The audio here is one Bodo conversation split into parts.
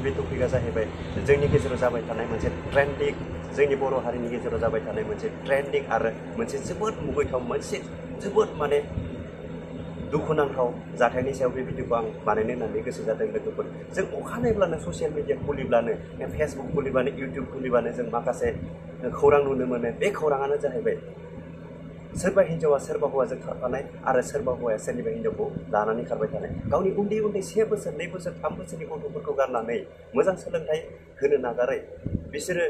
बे टपिकआ जाहैबाय जोंनि गेजेराव जाबाय थानाय मोनसे ट्रेन्डिं जोंनि बर' हारिनि गेजेराव जाबाय थानाय मोनसे ट्रेन्डिं आरो मोनसे जोबोद मुगैथाव मोनसे जोबोद माने दुखुनांथाव जाथायनि सायाव बे भिडिअखौ आं बानायनो होननानै गोसो जादों लोगोफोर। जों अखानायब्लानो ससियेल मिडिया खुलिब्लानो फेसबुक खुलिबानो इउटिउब खुलिबानो जों माखासे खौरां नुनो मोनो। बे खौराङानो जाहैबाय सोरबा हिन्जावा सोरबा हौवाजों खारफानाय आरो सोरबा हौवाया सोरनिबा हिन्जावखौ लानानै खारबाय थानाय। गावनि उन्दै उन्दै 1 बोसोर 2 बोसोर 3 बोसोरनि गथ'फोरखौ गारनानै मोजां सोलोंथाइ होनो नागारै बिसोरो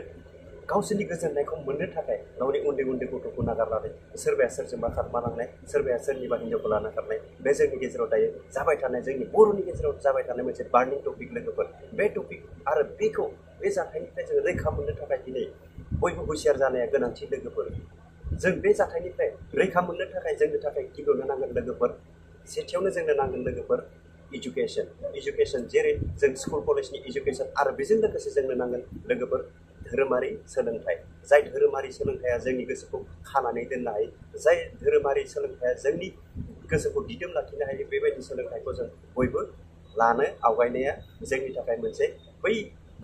गावसोरनि गोजोननायखौ मोननो थाखाय गावनि उन्दै उन्दै गथ'खौ नागारनानै सोरबाया सोरजोंबा खारफालांनाय सोरबाया सोरनिबा हिन्जावखौ लाना खारनाय बे जोंनि गेजेराव दायो जाबाय थानाय जोंनि बर'नि गेजेराव जाबाय थानाय मोनसे बार्निं टपिक लोगोफोर। बे टपिक आरो बे जाथायनिफ्राय जों रैखा मोननो थाखाय दिनै बयबो हुसियार जानाया गोनांथि लोगोफोर। जों बे जाथायनिफ्राय रैखा मोननो थाखाय जोंनो थाखाय गिबियावनो नांगोन लोगोफोर, सेथियावनो जोंनो नांगोन लोगोफोर इडुकेसन जेरै जों स्कुल कलेजनि इडुकेसन आरो बेजों लोगोसे जोंनो नांगोन लोगोफोर धोरोमारि सोलोंथाइ। जाय धोरोमारि सोलोंथाइया जोंनि गोसोखौ खानानै दोननो हायो, जाय धोरोमारि सोलोंथाइया जोंनि गोसोखौ दिदोम लाखिनो हायो, बेबायदि सोलोंथाइखौ जों बयबो लानो आवगायनाया जोंनि थाखाय मोनसे बै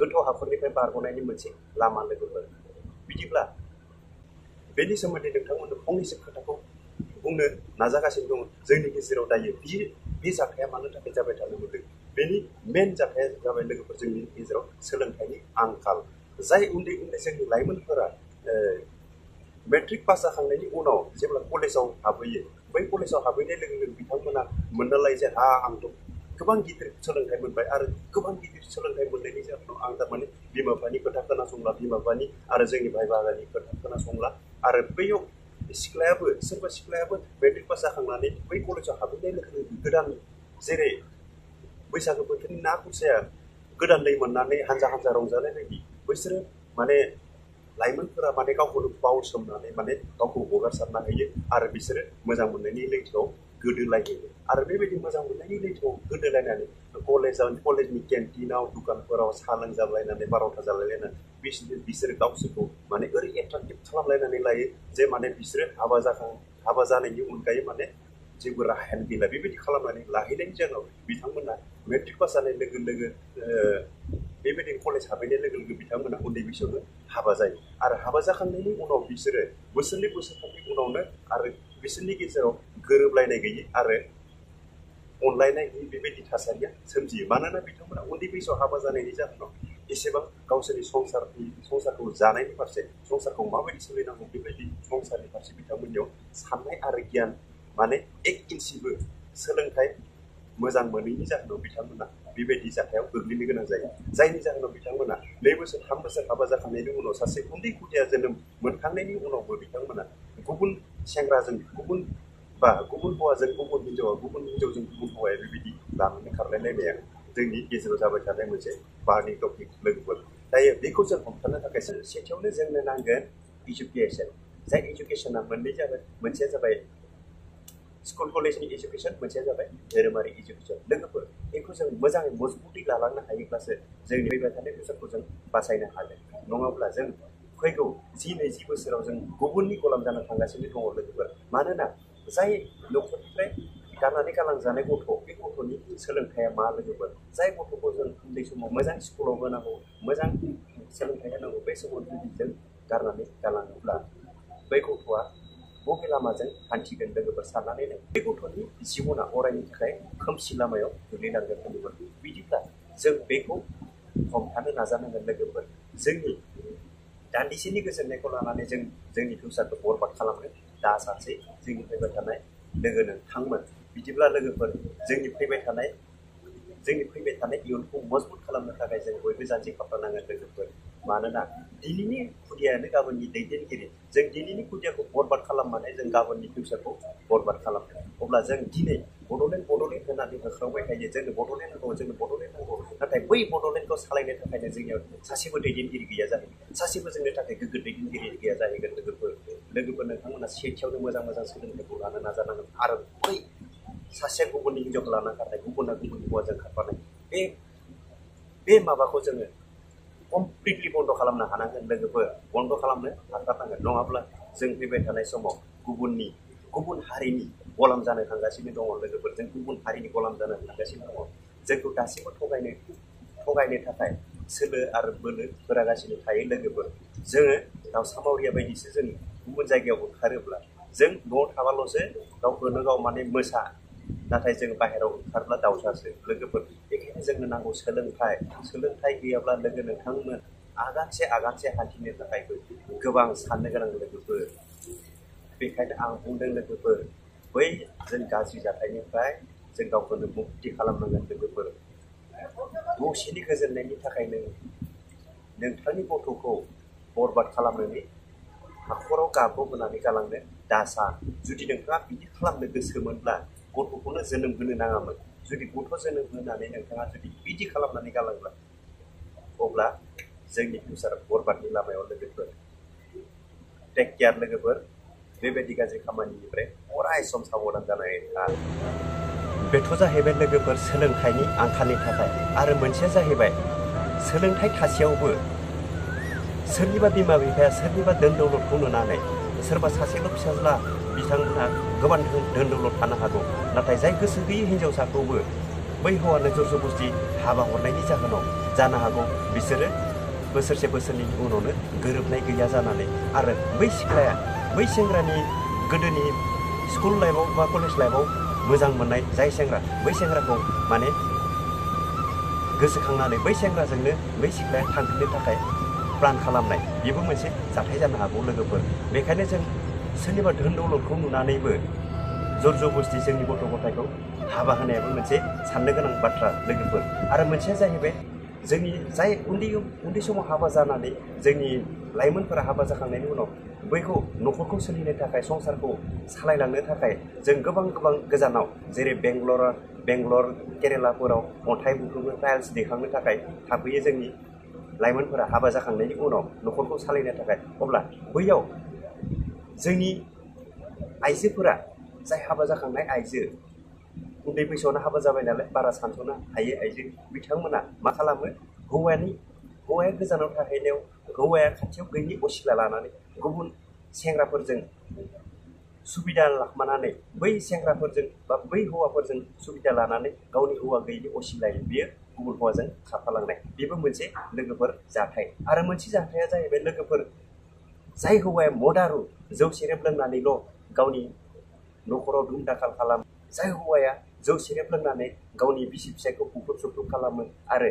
गोथौ हाखरनिफ्राय बारग'नायनि मोनसे लामा लोगोफोर। बिदिब्ला बेनि सोमोन्दै नोंथांमोननो फंनैसो खोथाखौ बुंनो नाजागासिनो दङ। जोंनि गेजेराव दायो बे जाथाया मानो थाखाय जाबाय थानो मोनदों? बेनि मेन जाथाया जाबाय लोगोफोर जोंनि गेजेराव सोलोंथाइनि आंखाल। जाय उन्दै उन्दै जोंनि लाइमोनफोरा मेट्रिक पास जाखांनायनि उनाव जेब्ला कलेजाव हाबहैयो, बै कलेजाव हाबहैनाय लोगो लोगो बिथांमोना मोननालाय जे आंथ' गोबां गिदिर सोलोंथाइ मोनबाय आरो गोबां गिदिर सोलोंथाइ मोननायनि जाहोनाव आं थारमाने बिमा बिफानि खोथा खोनासंला, बिमा बिफानि आरो जोंनि भाइ बाहागिनि खोथा खोनासंला आरो बैयाव सोरबा सिख्लायाबो मेट्रिक पास जाखांनानै बै कलेजाव हाबहैनाय लोगो लोगो गोदान जेरै बैसागो बोथोरनि ना खुरसाया गोदान दै मोननानै हानजा हानजा रंजानाय बायदि बैसोरो माने लाइमोनफोरा माने गावखौनो बावसोमनानै माने गावखौ हगारसारना होयो आरो बिसोरो मोजां मोननायनि लैथोआव गोदोलायहोयो। आरो बेबायदि मोजां मोननायनि लैथोआव गोदोलायनानै कलेजनि केन्टिनाव दुखानफोराव साहा लोंजालायनानै 12था जालायलायनानै बिसोरो गावसोरखौ माने ओरै एट्राक्टिभ खालामलायनानै लायो जे माने बिसोरो हाबा जानायनि अनगायै माने जेबो राहायानो गैला। बेबायदि खालामनानै लाहैनायनि जाहोनाव बिथांमोना मेट्रिक पास जानाय लोगो लोगो बेबायदि कलेज हाबहैनाय लोगो लोगो बिथांमोना उन्दै बैसोआवनो हाबा जायो आरो हाबा जाखांनायनि उनाव बिसोरो बोसोरनै बोसोरथामनि उनावनो आरो बिसोरनि गेजेराव गोरोबलायनाय गैयि आरो अनलायनाय गैयि बेबायदि थासारिया सोमजियो। मानोना बिथांमोना उन्दै बैसोआव हाबा जानायनि जाहोनाव एसेबां गावसोरनि संसारखौ जानायनि फारसे, संसारखौ माबायदि सोलिनांगौ बेबायदि संसारनि फारसे बिथांमोननियाव साननाय आरो गियान माने 1 इन्सिबो सोलोंथाइ मोजां मोनैनि जाहोनाव बिथांमोना बेबायदि जाथायाव गोग्लैनो गोनां जायो। जायनि जाहोनाव बिथांमोना 2 बोसोर 3 बोसोर हाबा जाखांनायनि उनाव सासे उन्दै खुदिया जोनोम मोनखांनायनि उनावबो बिथांमोना गुबुन सेंग्राजों गुबुन हौवाजों गुबुन हिन्जावजों गुबुन हौवाया बेबायदि लानानै खारलायलायनाया जोंनि गेजेराव जाबाय थानाय मोनसे बार्निं टपिक लोगोफोर। दायो बेखौ जों हमथानो थाखाय सेथियावनो जोंनो नांगोन इडुकेसन। जाय इडुकेसना मोननै जाबाय, मोनसेया जाबाय स्कुल कलेजनि इडुकेसन, मोनसेया जाबाय धोरोमारि इडुकेसन। लोगोफोर बेखौ जों मोजाङै मजबुतै लालांनो हायोब्लासो जोंनि फैबाय थानाय बोसोरखौ जों बासायनो हागोन। नङाब्ला जों फैगौ 10-20 बोसोराव जों गुबुननि गलाम जानो थांगासिनो दङ लोगोफोर। मानोना जाय न'खरनिफ्राय गारनानै गालांजानाय गथ', बे गथ'नि सोलोंथाइया मा लोगोफोर? जाय गथ'खौ जों उन्दै समाव मोजां स्कुलाव होनांगौ, मोजां सोलोंथाइ होनांगौ, बे समाव जुदि जों गारनानै गालाङोब्ला बै गथ'आ बबे लामाजों हान्थिगोन लोगोफोर साननानै नाय। बे गथ'नि जिबना अरायनि थाखाय खोमसि लामायाव गोग्लैलांगोन लोगोफोर। बिदिब्ला जों बेखौ हमथानो नाजानांगोन लोगोफोर। जोंनि दान्दिसेनि गोजोननायखौ लानानै जों जोंनि फिउचारखौ बरबाद खालामनो दा सानसै जोंनि फैबाय थानाय लोगो नोंथांमोन। बिदिब्ला लोगोफोर जोंनि फैबाय थानाय इयुनखौ मजबुत खालामनो थाखाय जों बयबो जानजि खाफ्रानांगोन लोगोफोर। मानोना दिनैनि खुदियानो गाबोननि दैदेनगिरि। जों दिनैनि खुदियाखौ बरबाद खालामनानै जों गाबोननि फिउचारखौ बरबाद खालामगोन। अब्ला जों दिनै बड'लेण्ड होननानै होख्रावबाय थायो, जोंनो बड'लेण्ड नांगौ। नाथाय बै बड'लेण्डखौ सालायनो थाखायनो जोंनियाव सासेबो दैदेनगिरि गैया जाहैगोन, सासेबो जोंनो थाखाय गोग्गो दैदेनगिरि गैया जाहैगोन लोगोफोर। नोंथांमोना सेथियावनो मोजां सोलोंथाइखौ लानो नाजानांगोन आरो बै सासेया गुबुननि हिन्जावखौ लाना खारनाय, गुबुनना गुबुननि हौवाजों खारफानाय, बे माबाखौ जोङो कमप्लिटलि बन्द' खालामनो हानांगोन लोगोफोर। बन्द' खालामनो हाथारनांगोन। नङाब्ला जों फैबाय थानाय समाव गुबुन हारिनि गलाम जानो थांगासिनो दङ लोगोफोर। जों गुबुन हारिनि गलाम जानो थांगासिनो दङ। जोंखौ दासिमबो थगायनो थाखाय सोलो आरो बोलो होरागासिनो थायो लोगोफोर। जोङो दाउसा मावरिया बायदिसो जों गुबुन जायगायाव ओंखारोब्ला जों न'आव थाबाल'सो गावखौनो गाव माने मोसा, नाथाय जों बाहेरायाव ओंखारब्ला दाउसासो लोगोफोर। बेखायनो जोंनो नांगौ सोलोंथाइ। सोलोंथाइ गैयाब्ला लोगो नोंथांमोन आगानसे आगानसे हान्थिनो थाखायबो गोबां साननो गोनां लोगोफोर। बेखायनो आं बुंदों लोगोफोर, बै जों गाज्रि जाथायनिफ्राय जों गावखौनो मुक्ति खालामनांगोन लोगोफोर। दसेनि गोजोननायनि थाखायनो नोंथांनि गथ'खौ बरबाद खालामनानै हाखराव गाब्र'होनानै गालांनो दासा। जुदि नोंथाङा बिदि खालामनो गोसोमोनब्ला गथ'खौनो जोनोम होनो नाङामोन। जुदि गथ' जोनोम होनानै नोंथाङा जुदि बिदि खालामनानै गालांब्ला अब्ला जोंनि फिउचार बरबादनि लामायाव लोगोफोर। टेक केयार लोगोफोर, बेबायदि गाज्रि खामानिनिफ्राय अराय सम साबधान जानानै था। बेथ' जाहैबाय लोगोफोर सोलोंथाइनि आंखालनि थाखाय। आरो मोनसेया जाहैबाय सोलोंथाइ थासेयावबो सोरनिबा बिमा बिफाया सोरनिबा धोन दौलतखौ नुनानै, सोरबा सासेल' फिसाज्ला बिथांमोनहा गोबां धोन दौलत थानो हागौ, नाथाय जाय गोसो गैयै हिन्जावसाखौबो बै हौवानो जर जबस्ति हाबा हरनायनि जाहोनाव जानो हागौ बिसोरो बोसोरसे बोसोरनैनि उनावनो गोरोबनाय गैया जानानै आरो बै सिख्लाया बै सेंग्रानि गोदोनि स्कुल लाइफआव बा कलेज लाइफआव मोजां मोननाय जाय सेंग्रा, बै सेंग्राखौ माने गोसोखांनानै बै सेंग्राजोंनो बै सिख्लाया थांफिननो थाखाय प्लान खालामनाय, बेबो मोनसे जाथाय जानो हागौ लोगोफोर। बेखायनो जों सोरनिबा धोन दौलतखौ नुनानैबो जर जबस्ति जोंनि गथ' गथायखौ हाबा होनायाबो मोनसे साननो गोनां बाथ्रा लोगोफोर। आरो मोनसेया जाहैबाय जोंनि जाय उन्दै समाव हाबा जानानै जोंनि लाइमोनफोरा हाबा जाखांनायनि उनाव बैखौ न'खरखौ सोलिनो थाखाय, संसारखौ सालायलांनो थाखाय जों गोबां गोजानाव जेरै बेंगलर केरेलाफोराव अन्थाइ बुख्रुबो टाइल्स दैखांनो थाखाय थाफैयो जोंनि लाइमोनफोरा हाबा जाखांनायनि उनाव न'खरखौ सालायनो थाखाय। अब्ला बैयाव जोंनि आइजोफोरा, जाय हाबा जाखांनाय आइजो, उन्दै बैसोआवनो हाबा जाबाय नालाय बारा सानस'नो हायै आइजो, बिथांमोना मा खालामो, हौवाया गोजानाव थाहैनायाव हौवाया खाथियाव गैयिनि असिला लानानै गुबुन सेंग्राफोरजों सुबिदा लाखुमानानै बै सेंग्राफोरजों बा बै हौवाफोरजों सुबिदा लानानै गावनि हौवा गैयिनि असिलायै बियो गुबुन हौवाजों खारफालांनाय, बेबो मोनसे लोगोफोर जाथाय। आरो मोनसे जाथाया जाहैबाय लोगोफोर, जाय हौवाया मदारु जौ सेरेब लोंनानैल' गावनि न'खराव दुम दाखाल खालामो, जाय हौवाया जौ सेरेब लोंनानै गावनि बिसि फिसायखौ बुख्रुब सुख्रुब खालामो आरो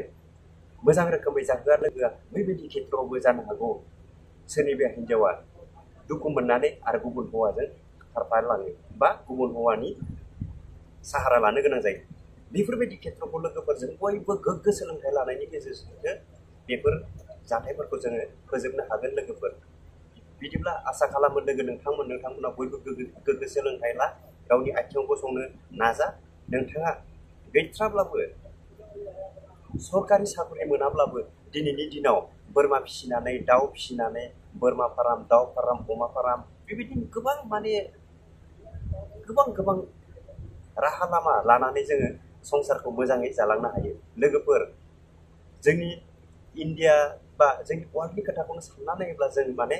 मोजां रोखोमै जाहोआ लोंहोआ, बेबायदि खेत्रआवबो जानो हागौ सोरनिबा हिन्जावा दुखु मोननानै आरो गुबुन हौवाजों खारफालाङो बा गुबुन हौवानि साहारा लानो गोनां जायो। बेफोरबायदि खेत्रखौ लोगोफोरजों बयबो गोग्गो सोलोंथाइ लानायनि गेजेरजोंसो बेफोर जाथायफोरखौ जोङो फोजोबनो हागोन लोगोफोर। बिदिब्ला आसा खालामो लोगो नोंथांमोना बयबो गोग्गो सोलोंथाइ ला, गावनि आथिङाव गसंनो नाजा। नोंथाङा गैथ्राब्लाबो, सरकारि साख्रि मोनाब्लाबो दिनैनि दिनाव बोरमा फिसिनानै, दाउ फिसिनानै, बोरमा फार्म, दाउ फार्म, अमा फार्म, बेबायदिनो गोबां राहा लामा लानानै जोङो संसारखौ मोजाङै जालांनो हायो लोगोफोर। जोंनि इन्डिया बा जोंनि वार्ल्डनि खोथाखौनो सानना नायोब्ला जों माने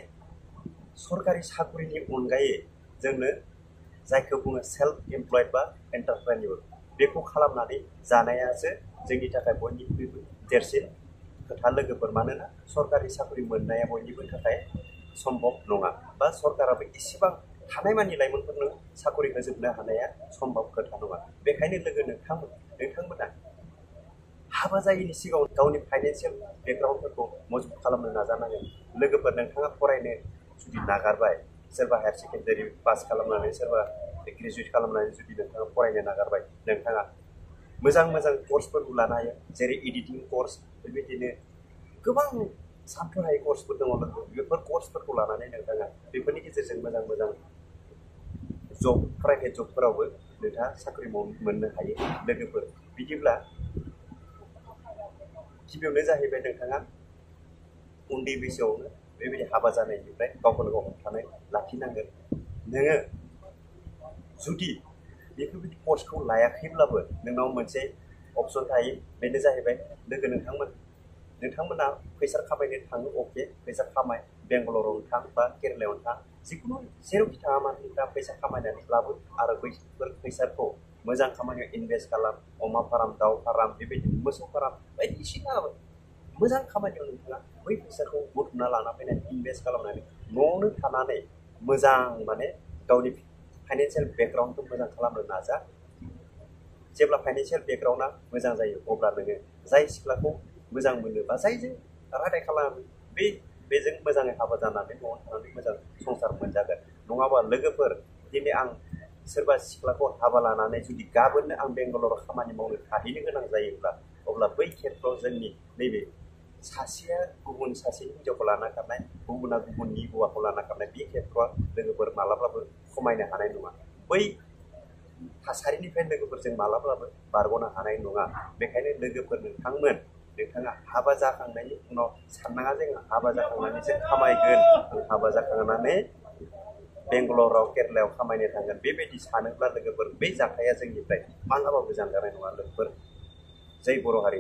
सरकारि साख्रिनि अनगायै जोंनो जायखौ बुङो सेल्फ एमप्लयड बा एन्टारप्रेनियर, बेखौ खालामनानै जानायासो जोंनि थाखाय बयनिख्रुइबो देरसिन खोथा लोगोफोर। मानोना सरकारि साख्रि मोननाया बयनिबो थाखाय सम्भब नङा, बा सरकाराबो इसेबां हानायमानि लाइमोनफोरनो साख्रि होजोबनो हानाया सम्भब खोथा नङा। बेखायनो लोगो नोंथांमोना हाबा जायैनि सिगाङाव गावनि फाइनान्सियेल बेकग्राउन्डफोरखौ मजबुत खालामनो नाजानांगोन लोगोफोर। नोंथाङा फरायनो जुदि नागारबाय, सोरबा हायार सेकेन्डारि पास खालामनानै, सोरबा ग्रेजुवेट खालामनानै जुदि नोंथाङा फरायनो नागारबाय, नोंथाङा मोजां कर्सफोरखौ लानो हायो, जेरै एडिटिं कर्स, बेबायदिनो गोबां सानथ्र'हायै कर्सफोर दङ लोगो। बेफोर कर्सफोरखौ लानानै नोंथाङा बेफोरनि गेजेरजों मोजां जब, प्राइभेट जबफोरावबो नोंथाङा साख्रि मोननो हायो लोगोफोर। बिदिब्ला गिबियावनो जाहैबाय नोंथाङा उन्दै बैसोआवनो बेबायदि हाबा जानायनिफ्राय गावखौनो गाव हमथानाय लाखिनांगोन। नोङो जुदि बेफोरबायदि कर्सखौ लायाखैब्लाबो नोंनाव मोनसे अपसन थायो, बेनो जाहैबाय लोगो नोंथांमोना फैसा खामायनो थाङो, अके, फैसा खामाय, बेंगालरावनो थां बा केरेलायावनो थां, जिखुनु जेरावखि थाङा मानो नोंथाङा फैसा खामायनानै लाबो आरो बैफोर फैसाखौ मोजां खामानियाव इनभेस्ट खालाम, अमा फार्म, दाउ फार्म, बेबायदि मोसौ फार्म बायदिसिना मोजां खामानियाव नोंथाङा बै फैसाखौ बुथुमना लाना फैनानै इनभेस्ट खालामनानै न'आवनो थानानै मोजां माने गावनि फाइनान्सियेल बेकग्राउन्डखौ मोजां खालामनो नाजा। जेब्ला फाइनान्सियेल बेकग्राउन्डआ मोजां जायो अब्ला नोङो जाय सिख्लाखौ मोजां मोनो बा जायजों रादाय खालामो बेजों मोजाङै हाबा जानानै न'आव थानानै मोजां संसार मोनजागोन। नङाबा लोगोफोर दिनै आं सोरबा सिख्लाखौ हाबा लानानै जुदि गाबोननो आं बेंगालराव खामानि मावनो थाहैनो गोनां जायोब्ला अब्ला बै खेत्रआव जोंनि नैबे सासेया गुबुन सासेनि हिन्जावखौ लाना खारनाय, गुबुना गुबुननि हौवाखौ लाना खारनाय, बे खेत्रआ लोगोफोर मालाब्लाबो खमायनो हानाय नङा। बै थासारिनिफ्राय लोगोफोरजों मालाब्लाबो बारग'नो हानाय नङा। बेखायनो लोगोफोर नोंथाङा हाबा जाखांनायनि उनाव साननाङा जे हाबा जाखांनानैसो खामायगोन, हाबा जाखांनानै बेंगालराव केरेलायाव खामायनो थांगोन, बेबायदि सानोब्ला लोगोफोर बे जाथाया जोंनिफ्राय मालाबाबो जानगारनाय नङा लोगोफोर। जै बर' हारि।